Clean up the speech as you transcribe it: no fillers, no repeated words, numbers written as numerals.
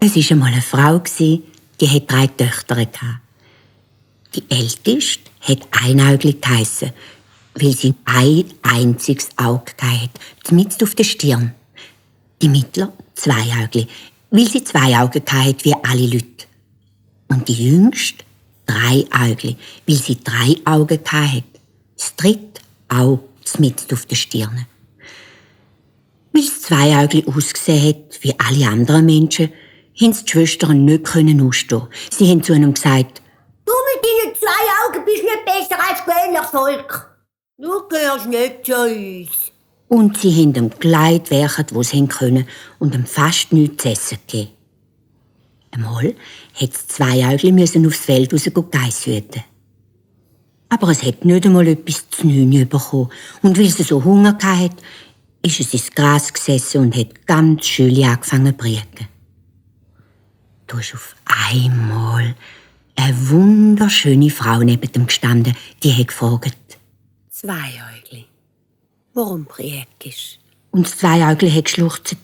Es war einmal eine Frau, die hatte 3 Töchter. Die älteste hat Einäugli geheissen, weil sie ein einziges Auge hatte, mitten auf der Stirn. Die mittlere Zweiäugli, weil sie 2 Augen hatte, wie alle Leute. Und die jüngste Dreiäugli, weil sie 3 Augen hatte. Das dritte auch mitten auf der Stirn. Weil das Zweiäugli ausgesehen hat wie alle anderen Menschen, konnten die Schwestern nicht ausstehen. Sie haben zu ihm gesagt: «Du mit deinen 2 Augen bist nicht besser als gewöhnliches Volk. Du gehörst nicht zu uns.» Und sie haben ihm Kleid werchen, wo sie können, und ihm fast nichts zu essen gegeben. Einmal musste das Zweiäugli aufs Feld raus Geiss hüten. Aber es hat nicht einmal etwas zu 9 bekommen. Und weil es so Hunger hatte, ist es ins Gras gesessen und hat ganz schön angefangen zu brieten. Da ist auf einmal eine wunderschöne Frau neben ihm gestanden, die hat gefragt: «Zweiäugli, warum briekst?» Und das Zweiäugli hat geschluchzt: